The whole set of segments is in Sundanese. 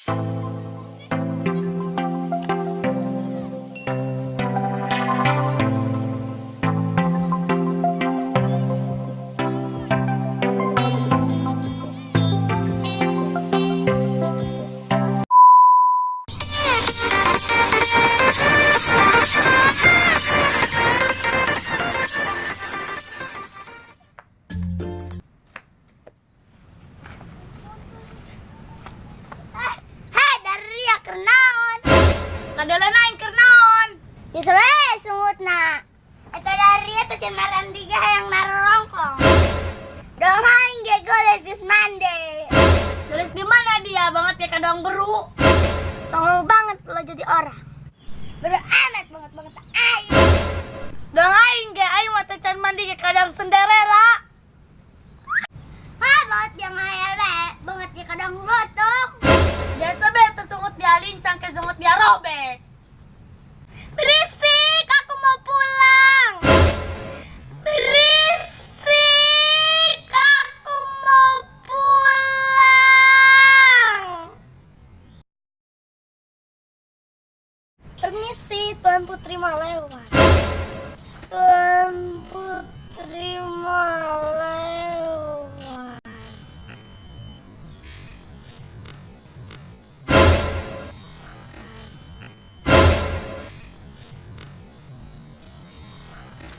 Hei, dari dia keur naon? Kadeuleun aing keur naon? Biasa we sungutna. Eta dari dia tuh can marandi ge hayang narongklong. Dong aing ge geulis geus mandi. Geulis di mana dia banget kayak kadang beru. Songong banget lo jadi orang. Bodo amat banget banget aing. Dong aing ge aing mah teh can mandi ge kadang Cinderella. Ha, banget dia ngahayal we, banget dia kadang lutung. Biasa be teh sungut dia lincang ke sungut dia robek. Berisik, aku mau pulang. Berisik, aku mau pulang. Permisi, Tuan Putri mau lewat. Tuan Putri mau lewat.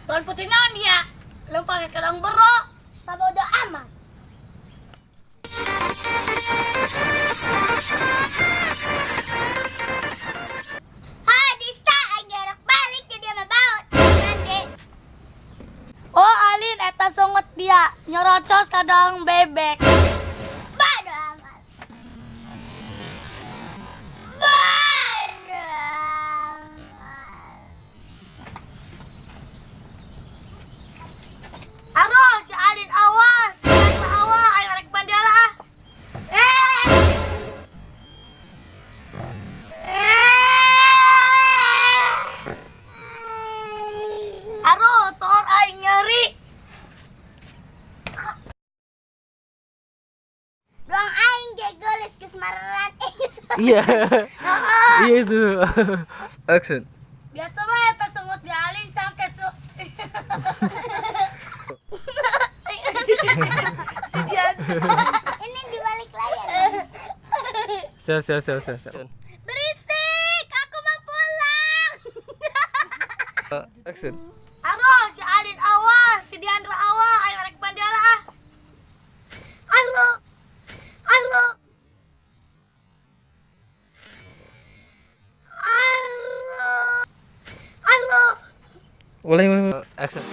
Tuan Putri naon dia? Lempang ke kadang bero. Sabodo amat. Hai, Dista, aing gerak balik jadi sama baut. Mandi. Oh Alin eta sungut dia nyorocos kadang bebek. Bodo amat. Bodo amat. Aduh, si Alin awas, si Alin awas, ayo rek mandi lah ah. Eh. Eh. Aduh, tor aing nyeri. Doang aing ge geulis geus mareran. Eh, geus Iya. Iya itu. Action. Biasa mah eta sungut dia lincang ke su. Si Dian. Ini di balik layar. Siap, siap, siap, siap, siap. Berisik, aku mau pulang. Action. Aduh, si Alin awas, si Diandra awas, ayo rek mandi lah ah. Aduh. Aduh. Aduh. Aduh. Ulangi, ulangi. Action.